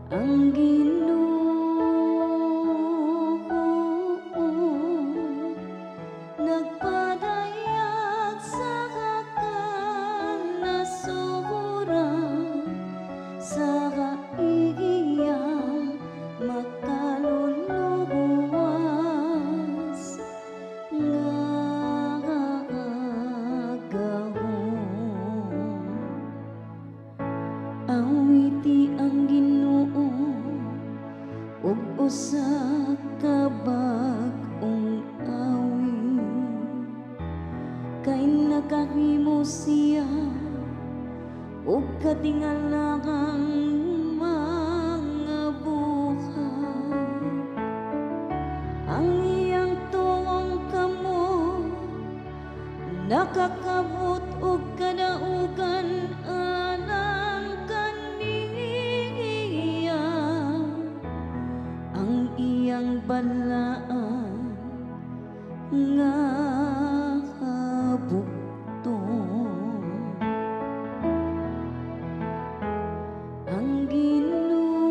Ang Ginoo nagpadayag sa kanasuran sa iyang makaluluwas nga gahom. Awiti ang Ginoo ug usa ka bag-ong awit, kay nakahimo siya og katingalahang mga buhat. Ang iyang tuong kamot nakakabot og kadaugan alang kaniya. Ang iyang balaan nga kabukton. Ang Ginoo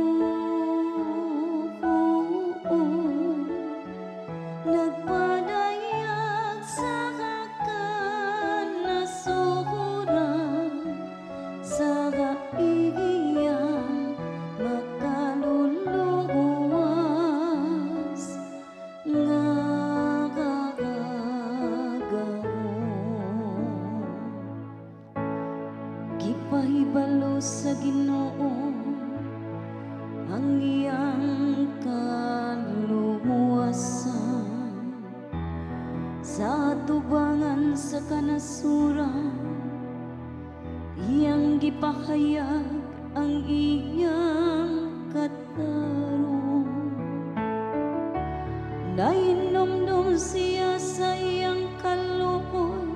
nagpadayag sa kanasuran sa iyang makaluluwas nga gahom. Gipahibalo sa Ginoo ang iyang kaluwasan sa atubangan sa kanasuran. Iyang gipahayag ang iyang katarong. Nahinomdom siya sa iyang kaluoy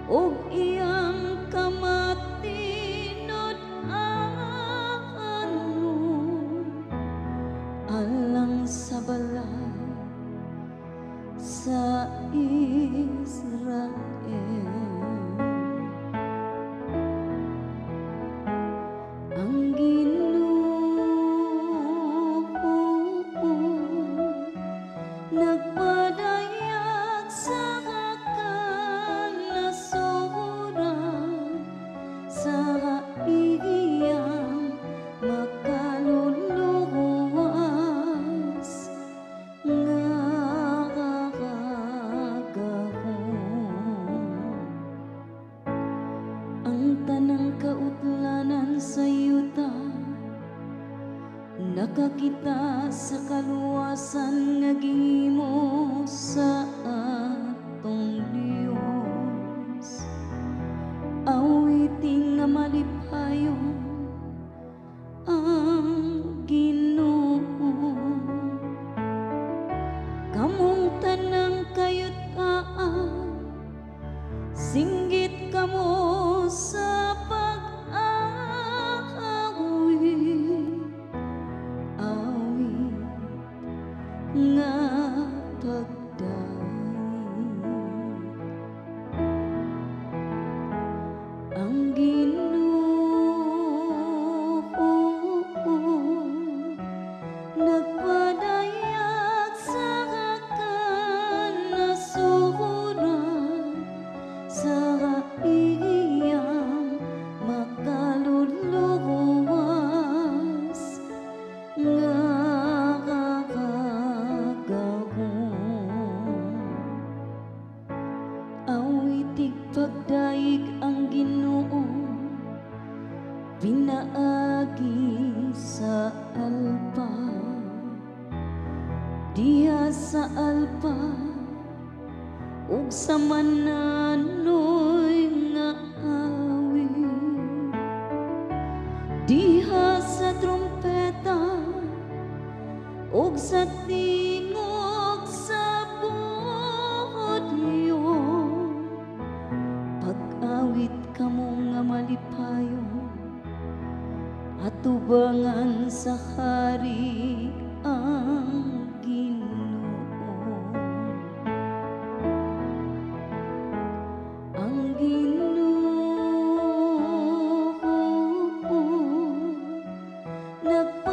ug iyang kamatinud-anon alang sa balay sa Israel. Ang Ginoo nagpadayag sa kanasuran sa iyang makaluluwas nga gahom. Ang tanang kautlanan sa yuta nakakita sa kaluwasan nga gihimo sa atong Dios. Awiting nga malipayon ang Ginoo. Kamong tanang kayutaan, singgit kamo sa pag-awit. Awit nga pagdaig. Ang Ginoo nagpadayag sa kanasuran sa iyang makaluluwas nga gahom. Awitig pagdaig ang Ginoo pinaagi sa alpa. Diha sa alpa ug sa mananoy nga awit, diha sa trompeta ug sa tingog sa bodyo. Pag-awit kamo nga malipayon atubangan sa hari ang Ginoo. Ang Ginoo Nagpakig